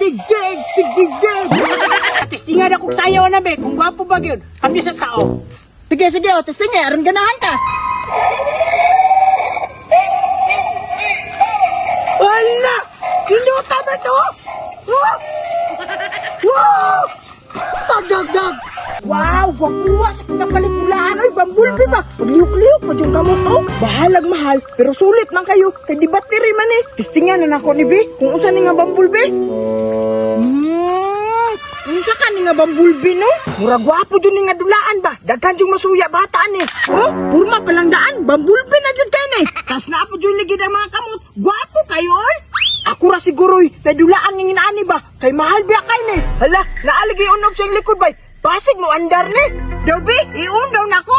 Tig tig tig tig tig. Testingan ako sayaw na be, kung gwapo ba gyud. Kami sa tao. Sige, sige, oh, testing eh, aron ganahan ka. Wala! Kinuta ba to? Oh! Wow! Tag-dag-dag! Wow, gwapuwa sa pinapalit dulaan oy, bambulbi ba? Pagliyok-liyok pa yung kamot oh. Bahalag mahal, pero sulit man kayo kay di battery man eh. Testingan na nako ni be kung unsa ni nga bambulbi. Unsa ka ni nga bambulbi no? Mura gwapo jud ni nga dulaan ba? Daghan jud masuya bataan eh. Oh, purma pa lang daan, bambulbi na jud kay ni. Tas naa po jud ligid ang mga kamot, gwapo kayo oy. Ako ra siguro oy, sa dulaan nga nginaani ba? Kay mahal biya kay ni. Hala, naalagi unog sa iyang likod bay. Pasig mo andar ni. Daw be, iun daw nako.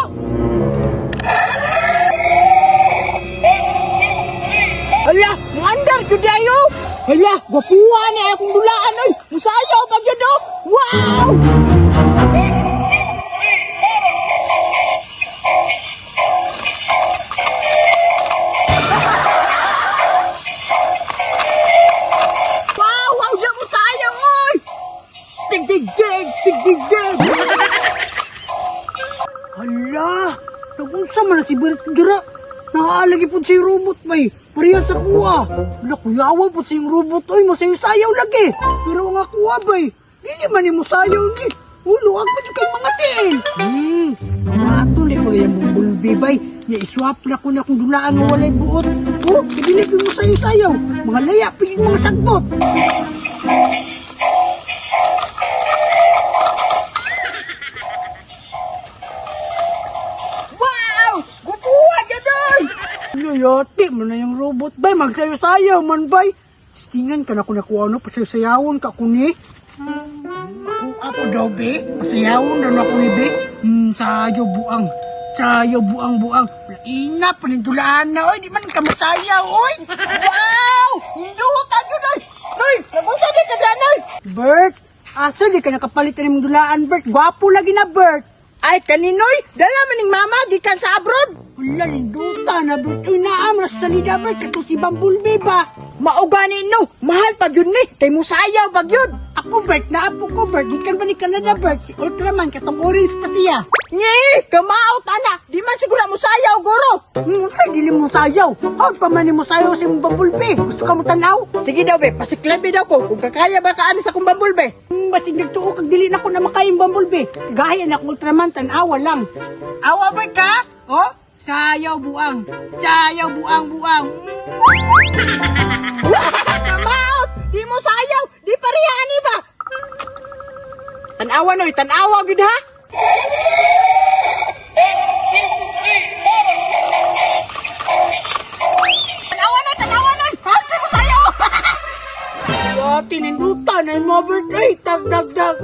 Hala, muandar jud ayo. Hala, gwapuha ni akong dulaan oy. Musayaw pa jud oh. Wow! Wow, wow, diyan mo sayang oy. Tig tig tig tig tig tig. Hala! Nagunsa man na si Bert dira. Nakaalagi po si robot bay. Pareha sa kuha. Hala, kuyawa po si robot. Oy, masayo-sayaw lagi. Pero ang akuha bay, dili man ni mo sayaw ni. Ulo, ang pa kay mga tiil. Mato ni ko na yung bumblebee bay. Nya iswap na ko na kung dulaan nga walay buot. Oh, dili ko mo sayo-sayaw. Mga laya, pa yung mga sagbot. Wow! Gwapuha jud oy. Layate mo na yung robot bay, magsayo-sayaw man bay. Tingan ka na kung nakuha no, pasayawon ka kuni. Kuha ko daw be, pasayawon daw na ko ni be. Sayo buang, sayo buang buang. Ina, panindulaan na, oy, di man ka masayaw, oy. Wow! Hindutan jud oy. Noy, nagunsa di ka dra noy? Bert, asa di ka nakapalit na nimong dulaan, Bert? Gwapo lagi na, Bert. Ay kaninoy, dala man ning mama gikan sa abroad. Wala, ninduta na, Bert. Uy, naam, nasa salida, Bert. Kato si Bambulbe ba? Maugani no, mahal pa gyud ni, kay musayaw pa gyud. Ako, Bert, naapo ko, Bert. Gikan ba ni Canada, Bert? Si Ultraman, katong orange pa siya. Nye, kamaot ana, di man siguro musayaw guro. Sa dili mo sayaw. Hawag pa man ni mo sayaw si mong bambulbe. Gusto ka mo tanaw? Sige daw be, pasiklabi daw ko kung kakaya ba ka ani sa akong bambulbe. Basig nagtuo kag dili na ko na makayang bambulbe. Gaya na akong Ultraman, tanawa lang. Awa ba ka? Oh? Sayaw buang. Sayaw buang buang. Kamaot, di mo sayaw, di pareha ani ba? Tanawa noy, tanawa gyud ha. Tanawa noy, tanawa noy. Hawak di mo sayaw. Ate, ninduta na yung mga birthday. Tag, dag, dag.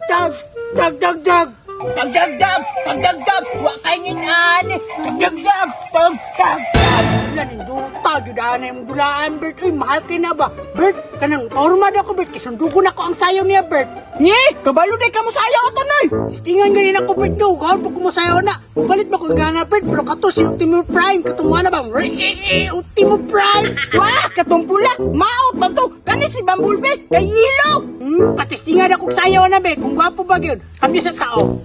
Tag, tag, dag, dag. Tag dag dag, tag dag dag, wa kay ngin ani. Tag dag dag, tag tag dag. Wala, ninduta. Judaan na yung dulaan, Bert. Uy, mahal ka na ba? Bert, kanang paurma na ko, Bert. Kisundugo na ko ang sayaw niya, Bert. Nye, kabalo day ka mo sayaw ato noy. Tingan ganin ako, Bert, no. Gawin po kumasayaw na. Palit ba ko gana, Bert? Pero kato si Ultimo Prime. Katong na ba? Ultimo Prime. Wah, katong pula, maot man to. Kani si Bambulbe, kay ilog. Patistingan ako sayaw na, be. Kung gwapo ba yun. Kami sa tao.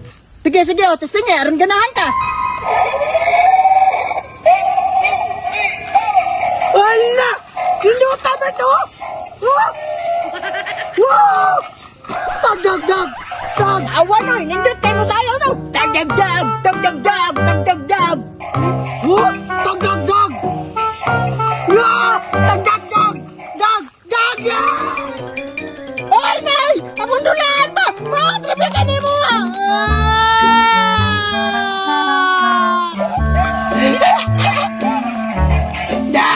Sige, sige, oh, testing eh, aron ganahan ka. Wala! Kinuta ba to? Oh! Wow! Tag, dag, dag! Tag! Awa noy, nindot kay mo sayaw no. Tag dag dag, tag dag dag, tag dag dag. Oh! Tag, dag, dag! Ah! Tag, dag, dag! Dag, dag, dag! Oy, nay, akong dulaan ba? Maot ra ba kanimo? Ah! Da!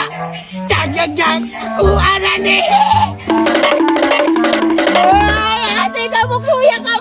Dag, dag, dag! Kuha na ni! Ay, ate ka mo kuya ka.